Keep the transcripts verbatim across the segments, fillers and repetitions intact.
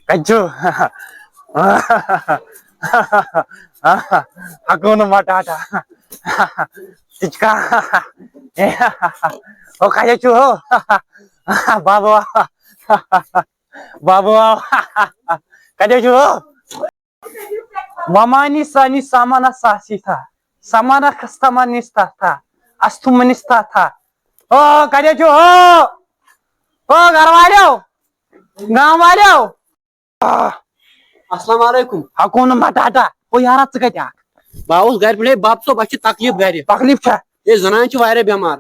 کَتہِ چھُو؟ ہَکو نہٕ مَٹاٹا۔ ژٕ چھُکھا؟ او، کَتہِ چھُو ہو؟ بابا، بابا، کَتہِ چھُو ہو؟ ومانی سانی سامانا ساسی تھا، سامانا خستما نستا تھا، استھو منستا تھا۔ او، کَتہِ چھُو ہو؟ او، گَرٕ والیو، گام والیو۔ السلام علیکم۔ ہَکو نہٕ مَٹاٹا۔ او یارا، ژٕ کَتہِ آکھ؟ بہٕ آوُس گرِ پٮ۪ٹھے، بَب صٲب، اَسہِ چھِ تکلیٖف گرِ۔ تکلیٖف چھا؟ ہے، زنان چھِ واریاہ بٮ۪مار۔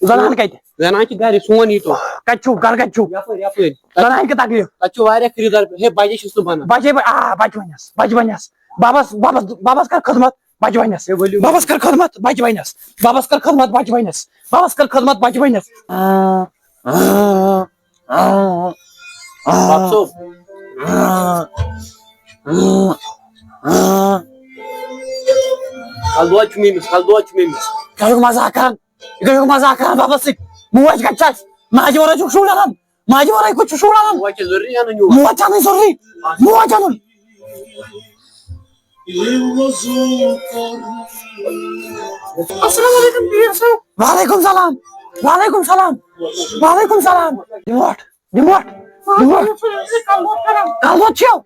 زنان کَتہِ؟ زنان چھِ گرِ، سون ییٖتو۔ کَتہِ چھُو؟ گرٕ کَتہِ چھُو؟ یَپٲرۍ، یَپٲرۍ۔ زنان کیٛاہ تکلیٖف؟ تَتہِ چھُ واریاہ خریٖدار۔ ہے، بَجے چھُس نہٕ بَنان۔ بَجے بَ-، آ، بَجہِ وَنٮ۪س، بَجہِ وَنٮ۪س۔ بَبَس، بَبَس، بَبَس کَر خدمت، بَجہِ وَنٮ۪س۔ ہے، ؤلِو۔ بَبَس کَر خدمت، بَجہِ وَنٮ۪س۔ بَبَس کَر خدمت، بَجہِ وَنٮ۪س۔ بَبَس کَر خدمت، بَجہِ وَنٮ۪س۔ آ، آ۔ بَب صٲب۔ کَلہٕ دود چھُ مےٚ أمِس، کَلہٕ دود چھُ مےٚ أمِس۔ کیٛاہ چھُکھ مزاق کران؟ یہِ کیٛاہ چھُکھ مزاق کران بَبَس سۭتۍ؟ موج کَتہِ چھِ اَسہِ؟ ماجہِ وَرٲے چھُکھ شُر اَنان؟ ماجہِ وَرٲے کُس چھُ شُر اَنان؟ موج چھِ ضروٗری اَنٕنۍ یور۔ موج چھِ اَنٕنۍ ضروٗری۔ موج اَنُن۔ السلام علیکم پیٖر صٲب۔ وعلیکم سلام۔ وعلیکم سلام۔ وعلیکم سلام۔ یہِ ووٚٹھ۔ دِموٹھ، دِموٹھ۔ کلہٕ دود چھِو؟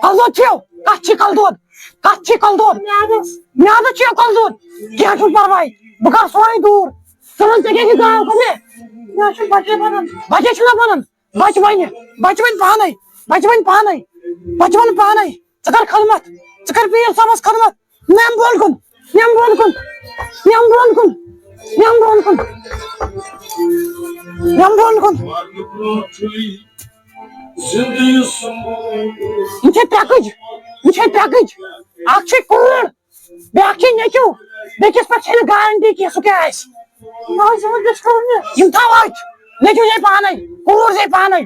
کلہٕ دود چھِو؟ کتھ چھِ کلہٕ دود؟ کتھ چھِ کلہٕ دود؟ میادس۔ میادس چھِو کلہٕ دود؟ کینٛہہ چھُنہٕ پرواے، بہٕ کرٕ سورُے دوٗر۔ ژٕ وَن، ژےٚ کیٛاہ چھِ گاو کَرنہِ؟ مےٚ چھُ بچے بنان۔ بچے چھُنہ بنان؟ بچہِ بنہِ، بچہِ بنہِ پانے، بچہِ بنہِ پانے، بچہِ بنہِ پانے۔ ژٕ کر خدمت، ژٕ کر پیٖر صٲبس خدمت۔ نیم بۄن کُن، نیم بۄن کُن، نیم بۄن کُن، نیم بۄن کُن، نیم بۄن کُن۔ یِم چھِ ترٛےٚ کٔج، یِم چھِ ترٛےٚ کٔج۔ اکھ چھِ کوٗر، بیٛاکھ چھِ نیٚچوٗ، بیٚکِس پٮ۪ٹھ چھَنہٕ گارنٹی کینٛہہ، سُہ کیٛاہ آسہِ۔ یِم تھاو أتھۍ، نیٚچوٗ زے پانے، کوٗر زے پانے۔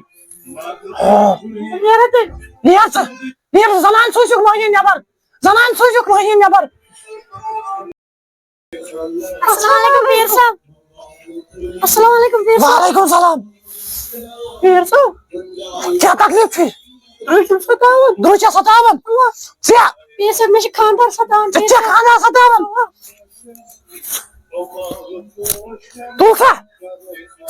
نیر ژٕ، نیر ژٕ، زنان سوٗزِکھ مٔہنِو نٮ۪بر، زنان سوٗزِکھ مٔہنِو نٮ۪بر۔ السلام علیکم پیٖر صٲب۔ السلام علیکم پیٖر صٲب۔ وعلیکم السلام۔ پیٖر صٲب۔ کیٛاہ تکلیٖف چھُے؟ درٛوٚج چھُم ستاوان۔ درٛوٚج چھا ستاوان؟ اَوا۔ ژےٚ؟ پیٖر صٲب، مےٚ چھِ خانٛدار ستاوان، ژےٚ پیٖر چھےٚ صٲب۔ خانٛدار ستاوان؟ اَوا۔ تُل سا،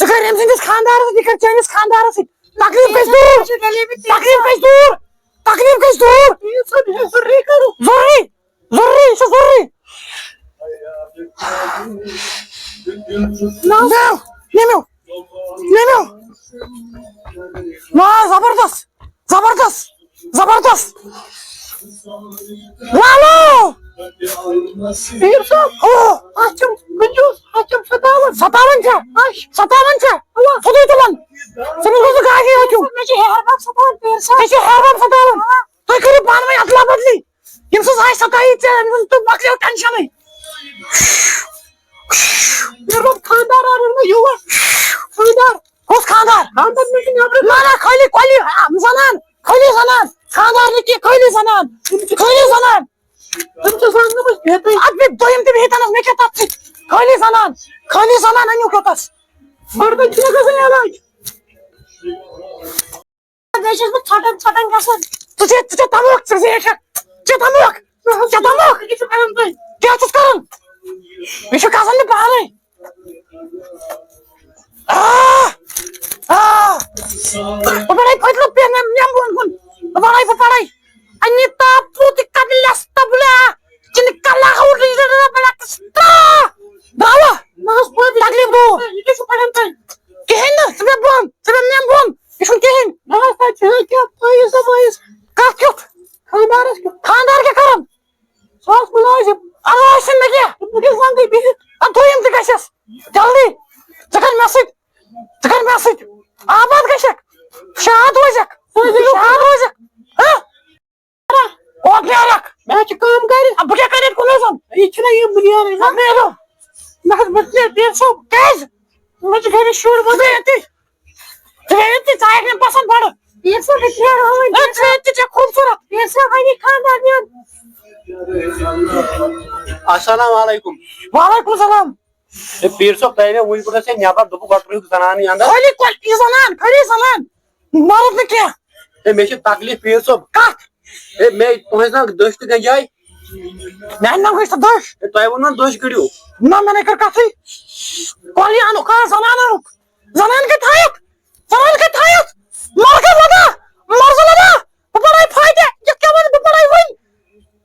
ژٕ کر أمۍ سٕنٛدِس خانٛدارس سۭتۍ، یہِ کر چٲنِس خانٛدارس سۭتۍ۔ تکلیٖف گژھِ دوٗر۔ مےٚ چھِ ڈیلیوری تہِ تکلیٖف گژھِ دوٗر۔ تکلیٖف گژھِ دوٗر۔ پیٖر صٲب، یہِ چھُ ضروٗری کرُن۔ ضروٗری۔ ضروٗری، یہِ چھُ ضروٗری۔ نہ۔ نِمِو، نِمِو، نِمِو۔ واہ، زبردست، زبردست، زبردست۔ لالو۔ پیٖر صٲب۔ او۔ اَتھ چھُم کنجوٗس، اَتھ چھُم ستاوان۔ ستاوان چھا؟ اَچھ۔ ستاوان چھا؟ اَوا۔ سیوٚدُے تُلان۔ ژٕ مہٕ گوٚژھ گاڑِ ہیٚتِو۔ مےٚ چھِ ہیہَر بب ستاوان، پیٖر صٲب۔ ژےٚ چھِ ہیہَر بب ستاوان۔ اَوا۔ تُہۍ کٔرِو پانہٕ ؤنۍ اَدلا بدلی۔ ییٚمہِ سٕنٛز آسہِ ستٲیی ژےٚ، أمۍ سُنٛد تہٕ مۄکلیو ٹٮ۪نشَنٕے۔ مےٚ دوٚپ خانٛدار اَنُن مےٚ یور۔ خانٛدار۔ کُس خانٛدار؟ خانٛدار مےٚ چھُ نٮ۪برٕ۔ نہ، نہ، خٲلی کۄلی، آ، زنان، خٲلی زنان۔ خانٛدار نہٕ کینٛہہ، خٲلی زنان۔ خٲلی زنان۔ تِم چھِ زنان گٔمٕژ بِہتٕے۔ اَدٕ بیٚیہِ دوٚیِم تہِ بِہِتھ اَنَس، مےٚ کیٛاہ تَتھ سۭتۍ؟ خٲلی زنان، خٲلی زنان أنِو کیوٚتَس؟ مردن چھُنہ گژھان علاج؟ بیٚیہِ چھَس بہٕ ژھۄٹان ژھۄٹان گژھان۔ ژٕ چھے، ژٕ چھے تموکھ، ژٕ زیٹھکھ۔ ژٕ چھے تموکھ۔ ژٕ چھے تموکھ۔ یہِ چھُ کران تُہۍ۔ کیٛاہ چھُس کران؟ مےٚ چھُ کھسان نہٕ پانے۔ آ! آ! بہٕ پرے پٔتلہٕ پٮ۪ٹھ نٮ۪م، نٮ۪م بۄن کُن۔ بہٕ پرے، بہٕ پرے۔ انیتا پوتی کبلس تبلا۔ چنکلا ہو رہی ہے بلا کستا۔ دراوا۔ نہ حظ، پوتی تکلیف گوٚو۔ یہِ کیٛاہ چھُ پران تُہۍ؟ کِہیٖنۍ نہٕ، ژٕ بیٚہہ بۄن، ژٕ بیٚہہ نٮ۪م بۄن۔ یہِ چھُنہٕ کِہیٖنۍ۔ نہ حظ، تَتہِ چھُنہٕ کینٛہہ، تھٲیِو سا بٲیِس۔ کَتھ کیُتھ؟ خانٛدارَس کیُتھ؟ خانٛدار کیٛاہ کَرَن؟ سُہ اوس مُلٲزِم۔ اَدٕ ٲسِن نہٕ کینٛہہ۔ بہٕ کیٛاہ زَنٛگٕے بِہِتھ؟ اَدٕ دوٚیِم تہِ گژھٮ۪س۔ جلدی۔ ژٕ کَر مےٚ سۭتۍ۔ ژٕ کَر مےٚ سۭتۍ۔ آباد گژھکھ۔ شاد روزکھ۔ شاد روزکھ۔ ہہ؟ اوت نیرکھ۔ مےٚ حظ چھِ کٲم کَرٕنۍ۔ اَدٕ بہٕ کیٛاہ کَرٕ ییٚتہِ کُنُے زوٚن؟ یہِ چھُنہ یہِ بہٕ نیرٕے نہ۔ اَدٕ نیرو۔ نہ حظ، بہٕ تہِ نیرٕ، پیٖر صٲب۔ کیٛازِ؟ مےٚ چھِ گرِ شُر، بہٕ گٔیَس تہِ۔ ژٕ گٔیَس تہِ، ژٕ آیَکھ نہٕ پَسنٛد پَرُن۔ پیٖر صٲب، بہٕ تہِ نیرٕ وۄنۍ۔ اے، ژٕ گٔیَس تہِ، ژےٚ خوٗبصوٗرت۔ پیٖر صٲب، وۄنۍ یہِ خانٛدار میون۔ السلام علیکم۔ وعلیکم السلام۔ ہے، پیٖر صٲب، تۄہہِ مےٚ وٕنۍ کوٚرُس ہے نٮ۪بر، دوٚپُکھ گۄڈٕ ترٛٲیِو زنانٕے اندر۔ خٲلی کۄ-، یہِ زنان، خٲلی زنان، مرد نہٕ کینٛہہ۔ ہے، مےٚ چھِ تکلیٖف پیٖر صٲب۔ کتھ؟ ہے، مےٚ تُہٕنٛز ناو دٔچھ تہٕ گنجاے۔ میانہِ ناو گٔے سۄ دٔچھ۔ ہے، تۄہہِ ووٚنوٕ نہ دٔچھ کٔڑِو۔ نہ، مےٚ نے کٔر کتھٕے۔ کۄلہِ اَنُکھ، آ، زنان اَنُکھ۔ زنان کتہِ تھایَتھ؟ زنان کتہِ تھایَتھ؟ مرگا لگا، مرزا لگا۔ بہٕ پڑھے فاتحہ، یتھ کیٛاہ وَنہٕ بہٕ پڑھے وۄنۍ؟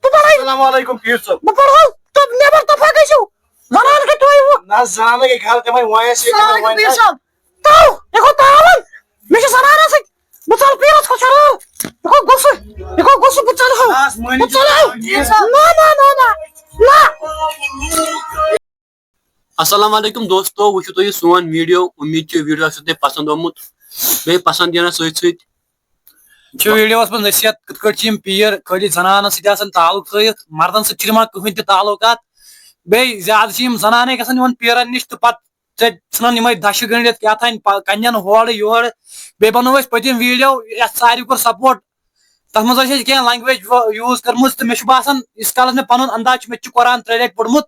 بہٕ پڑھے۔ السلام علیکم پیٖر صٲب۔ بہٕ پڑھو، تہٕ نٮ۪بر تفا گٔژھِو۔ زنان کتہِ تھٲیِو؟ نہ، زنانہٕ گٔے گرٕ، تِمے وۄنۍ آسہِ ییٚتہِ، تِمے السلام علیکم وۄنۍ پیٖر آسہِ۔ صٲب۔ تو، یہِ گوٚو تاوان۔ مےٚ چھُ زنانن سۭتۍ۔ بہٕ ژَلہٕ پیٖرَس ہُتھ شرار۔ یہِ گوٚو غصہٕ۔ یہِ گوٚو غصہٕ، بہٕ ژَلہٕ ہا۔ نہ حظ، مٲنِو بہٕ ژَلہٕ ہا۔ نہ، نہ، نہ، نہ۔ نہ۔ السلام علیکم دوستو، وٕچھِو تُہۍ یہِ سون ویٖڈیو۔ اُمید چھِ ویٖڈیو آسیو تۄہہِ پسنٛد آمُت۔ بیٚیہِ پسنٛد یِنَس سۭتۍ سۭتۍ چھُ ویٖڈیوَس منٛز نصیحت کِتھ کٲٹھۍ چھِ یِم پیٖر خٲلی زنانَن سۭتۍ آسان تعلق تھٲیِتھ، مردَن سۭتۍ چھِنہٕ یِوان کٕہٕنۍ تہِ تعلقات۔ بیٚیہِ زیادٕ چھِ یِم زنانَے گژھان یِمَن پیٖرَن نِش تہٕ پَتہٕ ژےٚ ژھٕنان یِمَے دَچھِ گٔنٛڈِتھ کیٛاہ تام پَ-، کَنٮ۪ن ہورٕ یورٕ۔ بیٚیہِ بَنوو اَسہِ پٔتِم ویٖڈیو، یَتھ ساروی کوٚر سپوٹ۔ تَتھ منٛز ٲسۍ أسۍ کینٛہہ لینگویج یوٗز کٔرمٕژ، تہٕ مےٚ چھُ باسان، ییٖتِس کالَس مےٚ پَنُن انداز چھُ، مےٚ تہِ چھُ قرآن ترٛےٚ لَٹہِ پوٚرمُت،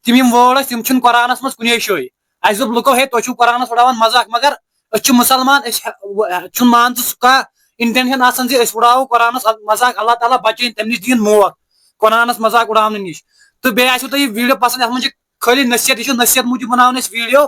تِم یِم وٲڈ ٲسۍ، تِم چھِنہٕ قرآنَس منٛز کُنے جایہِ۔ اَسہِ دوٚپ لُکو، ہے، تُہۍ چھِو قرآنَس اُڑاوان مذاق، مگر أسۍ چھِ مُسلمان، أسۍ ہہ-، چھُنہٕ مان ژٕ سُہ کانٛہہ انٹینشن آسان زِ أسۍ اُڑاوو قرآنَس مذاق، اللہ تعالیٰ بچٲیِن تَمہِ نِش، دِیِن موت قرآنَس مذاق اُڑاونہٕ نِش۔ تہٕ بیٚیہِ آسیو تۄہہِ یہِ ویٖڈیو پسنٛد، یَتھ منٛز چھِ خٲلی نصیحت، یہِ چھُ نصیحت موٗجوٗب بناوان أسۍ ویٖڈیو۔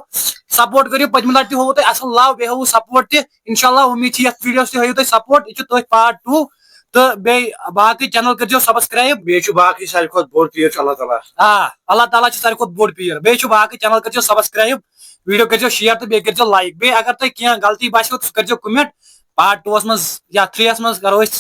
سپورٹ کٔرِو، پٔتمہِ لٹہِ تہِ ہووُ تۄہہِ اصل love، بیٚیہِ ہووُ سپورٹ تہِ۔ انشاءاللہ امید چھِ یتھ ویٖڈیوس تہِ ہٲیِو تُہۍ سپورٹ۔ یہِ چھُ تٔتھۍ پارٹ ٹوٗ۔ تہٕ بیٚیہِ باقٕے چینل کٔرزیو سبسکرایب۔ بیٚیہِ چھُ باقٕے ساروی کھۄتہٕ بوٚڑ پیٖر چھُ اللہ تعالیٰ۔ آ، اللہ تعالیٰ چھُ ساروی کھۄتہٕ بوٚڑ پیٖر۔ بیٚیہِ چھُ باقٕے چینل کٔرزیو سبسکرایب، ویٖڈیو کٔرزیو شیئر تہٕ بیٚیہِ کٔرزیو لایک۔ بیٚیہِ اگر تۄہہِ کینٛہہ غلطی باسیو، سُہ کٔرزیو کمنٹ۔ پارٹ ٹوٗوس منٛز یا تھرٛی یس منٛز کرو أسۍ